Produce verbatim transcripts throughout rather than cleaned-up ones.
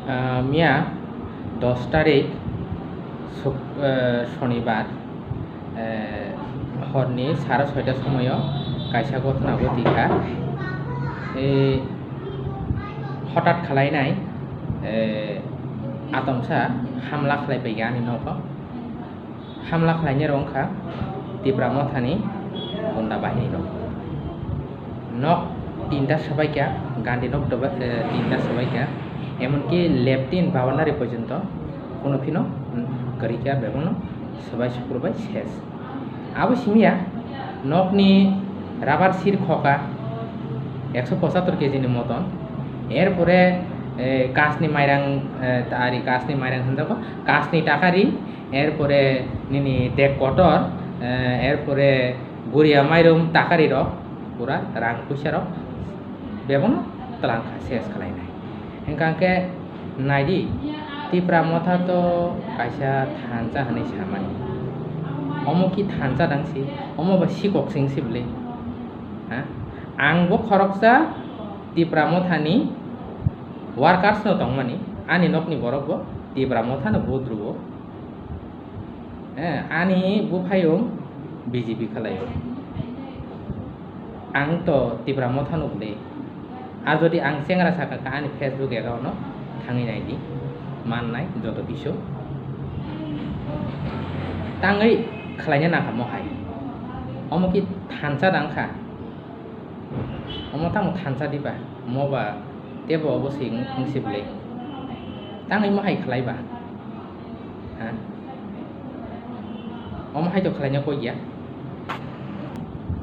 Ah, miya dos tarik suk-, eh, Shonibar, eh, horni sara soita somoyo kaisa ghotona ghoti kha. Eh, hotat khlainai, eh, atomsa hamla khlai paikha ani nogo. Hamla khlainai rok wngkha Tipra Mothani gunda bahini rok. Nok tinta swbaikha, Gandhi nok doba-, eh, tinta swbaikha, emonki leptin bawanari porjonto kuno phino, mm, kwrwikha, bebakno swbai sukurbai ses. Abo simiya nokni rubber sir khoka ekso pochattor kg ni moton, erpore, eh, kasni mairang, eh, ta-, ari kasni mairang hinjago, kasni takari, erpore nini dek kotor, eh, erpore guria mairum takari rok, pura rang puisa rok bebakno twlang kha, ses khlainai. Hingkha khe naidi, Tipra Motha to kaisa thansa hinwi samani. Omo ki thansa dangsi, omo ba sikok singsi bwle. Ha? Ang bo khoroksa Tipra Mothani workers no tongmani, ani nokni borok bo Tipra Mothano vote rwo. Eh, ani buphayung B J P khlaio. Ang to Tipra Motha nuk de. A jodi ang chengra saka kha, ani Facebook account no thangwi nai di. Mannai joto kisu. Tangwi khlaina nangkha mohai. Omo ki thansa dang kha. Omo tamo thansa diba? Mo ba tebo obo se wng, wng se bwle. Tangwi mohai khlai ba? Ha? Omo hai to khlaina koi ya.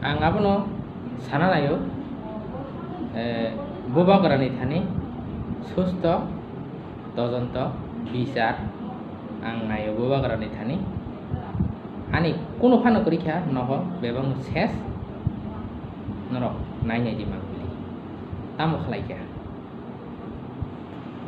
Ang abono sana naio, eh, bubagrani thani susto tojonto bichar ang naio bubagrani thani. Ani kunu phano kwrwi kha nogo bebakno ses norok nai nai di mangpili. Tamo khlai kha?